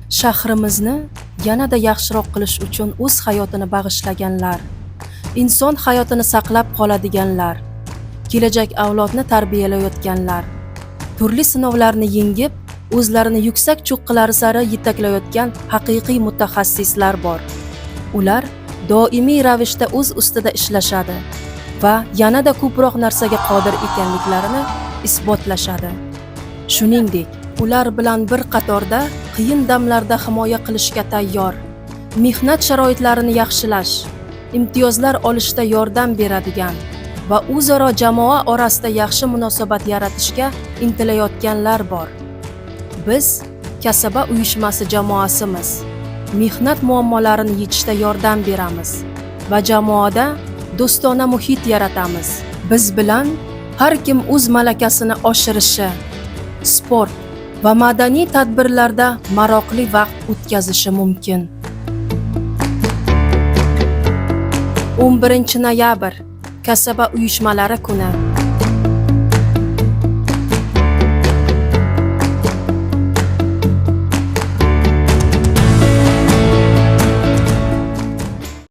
Shahrimizni yanada yaxshiroq qilish uchun o'z hayotini bag'ishlaganlar, inson hayotini saqlab qoladiganlar, kelajak avlodni tarbiyalayotganlar, turli sinovlarni yengib, o'zlarini yuksak cho'qqilari sari yetaklayotgan haqiqiy mutaxassislar bor. Ular doimiy ravishda o'z ustida ishlashadi va yanada ko'proq narsaga qodir ekanliklarini isbotlashadi. Shuningdek, ular bilan bir qatorda qiyin damlarda himoya qilishga tayyor, mehnat sharoitlarini yaxshilash, imtiyozlar olishda yordam beradigan va o'zaro jamoa orasida yaxshi munosabat yaratishga intilayotganlar bor. Biz kasaba uyushmasi jamoasimiz. Mehnat muammolarini yechishda yordam beramiz va jamoada do'stona muhit yaratamiz. Biz bilan har kim o'z malakasini oshirishi, sport va madaniy tadbirlarda maroqli vaqt o'tkazishi mumkin. 11 noyabr kasaba uyushmalari kuni.